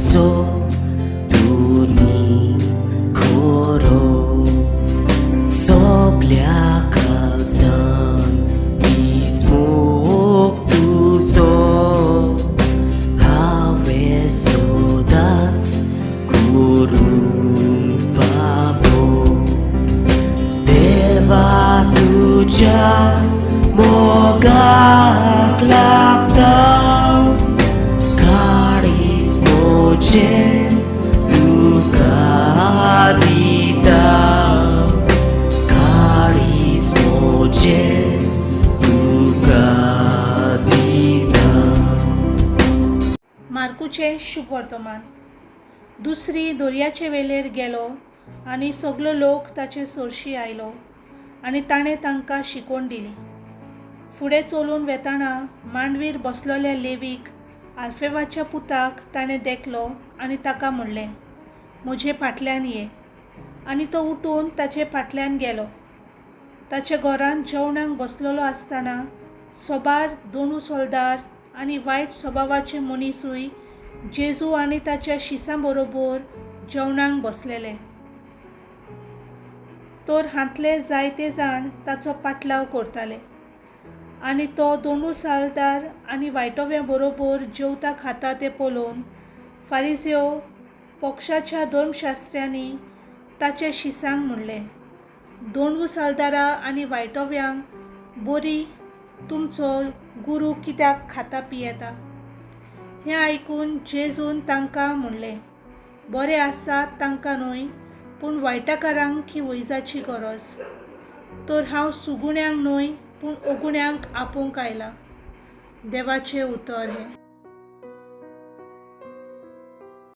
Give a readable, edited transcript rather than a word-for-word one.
तुजो तुनी खरो सगल्या काळजान मोग तुजो हांवें सदांच करूंक फावो देवा तुज्या मोगाक लागता काळीज म्हजें तुका दिता काळीज म्हजें तुका दिता. मार्कूचें शुभवर्तमान. दुसरी दर्याचे वेलेर गेलो आनी सगलो लोक ताचे सरशी आयलो आनी ताणें तांकां शिकवण दिली. फुडें चलून वेताना मांडवीर बसलोल्या लेवीक आल्फेवाच्या पुताक ताणें देखलो आनी ताका म्हणलें, म्हजे फाटल्यान ये. आनी तो उठून ताचे फाटल्यान गेलो. ताच्या घरांत जेवणाक बसलेलो आसतना सोबार दोनू सोल्दार आनी वायट स्वभावाचे मनीसूय जेजू आनी ताच्या शिसां बरोबर जेवणाक बसलेले. तर हांतले जायते जाण ताचो पाटलाव करताले आनी तो दोंडू सालदार आनी वायटोव्या बरोबर जेवता खाता तें पळोवन फारिज्यो पक्षाच्या धर्मशास्त्र्यांनी ताच्या शिसांक म्हणलें, दोंडू सालदारा आनी वायटोव्यांक बरी तुमचो गुरू कित्याक खाता पियेता? हें आयकून जेजून तांकां म्हणलें, बरें आसात तांकां न्हय पूण वायटकारांक ही वैजाची गरज. तर हांव सुगुण्यांक न्हय पूण अगुण्यांक आपोवंक आयलां. देवाचें उतर हें.